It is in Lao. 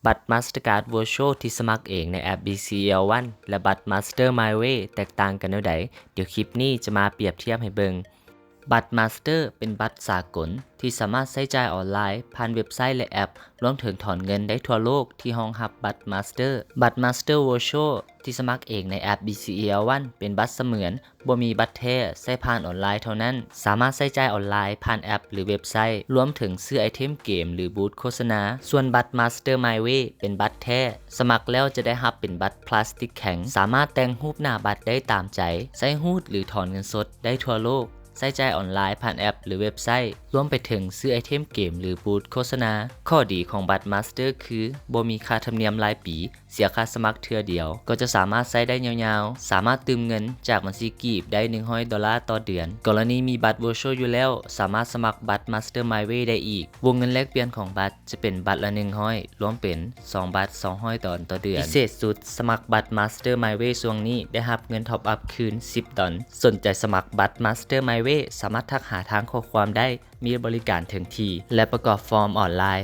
ບັດ Mastercard Virtual ທີ່ສະໝັກເອງໃນແອັບ BCEL One ແລະ ບັດ Master MyWay ແຕກຕ່າງກັນແນວໃດ? ດຽວຄລິບນີ້ຈະມາປຽບທຽບໃຫ້ເບິ່ງ. ບັດ Master ເປັນບັດສາກົນທີ່ສາມາດໃຊ້ຈ່າຍອອນລາຍຜ່ານເວັບໄຊ ແລະ ແອັບ, ລວມເຖິງຖອນເງິນໄດ້ທົ່ວໂລກທີ່ຮອງຮັບບັດ Master. ບັດ Master Virtual ທີ່ສະໝັກເອງໃນແອັບ BCEL One ເປັນບັດສະເໝືອນ, ບໍ່ມີບັດແທ້, ໃຊ້ຜ່ານອອນລາຍເທົ່ານັ້ນ, ສາມາດໃຊ້ຈ່າຍອອນລາຍຜ່ານແອັບ ຫຼື ເວັບໄຊ, ລວມເຖິງຊື້ໄອເທັມເກມ ຫຼື ບູດໂຄສະນາ. ສ່ວນບັດ Master MyWay ເປັນບັດແທ້, ສະໝັກແລ້ວຈະໄດ້ຮັບເປັນບັດພລາສຕິກແຂງ, ສາມາດແຕ່ງຮູບໜ້າບັດໄດ້ຕາມໃຈ, ໃຊ້ຮູດ ຫຼື ຖອນເງິນສົດໄດ້ທົ່ວໂລກ, ໃຊ້ຈ່າຍອອນລາຍຜ່ານແອັບ ຫຼື ເວັບໄຊ, ລວມໄປເຖິງຊື້ໄອເທັມເກມ ຫຼື ບູດໂຄສະນາ. ຂໍ້ດີຂອງບັດ Master ຄືບໍ່ມີຄ່າທຳນຽມລາຍປີ, ເສຍຄ່າສະໝັກເທື່ອດຽວ ກໍຈະສາມາດໃຊ້ໄດ້ຍາວໆ, ສາມາດຕື່ມເງິນຈາກບັນຊີກີບໄດ້ໜຶ່ງຮ້ອຍໂດລາຕໍ່ເດືອນ. ກໍລະນີມີບັດ Virtual ຢູ່ແລ້ວ, ສາມາດສະໝັກບັດ Master MyWay ໄດ້ອີກ. ວົງເງິນແລກປ່ຽນຂອງບັດຈະເປັນບັດລະໜຶ່ງຮ້ອຍ, ລວມເປັນສອງບັດສອງຮ້ອຍດອນຕໍ່ເດືອນ. ພິເສດສຸດ, ສະໝັກບັດ Master MyWay ຊ່ວງນີ້ໄດ້ຮັບເງິນ Top Up ຄືນສິບດອນ. ສົນໃຈສະໝັກບັດ Master MyWay ສາມາດທັກຫາທາງຂໍ້ຄວາມໄດ້, ມີບໍລິການເຖິງທີ່ ແລະ ປະກອບຟອມອອນລາຍ.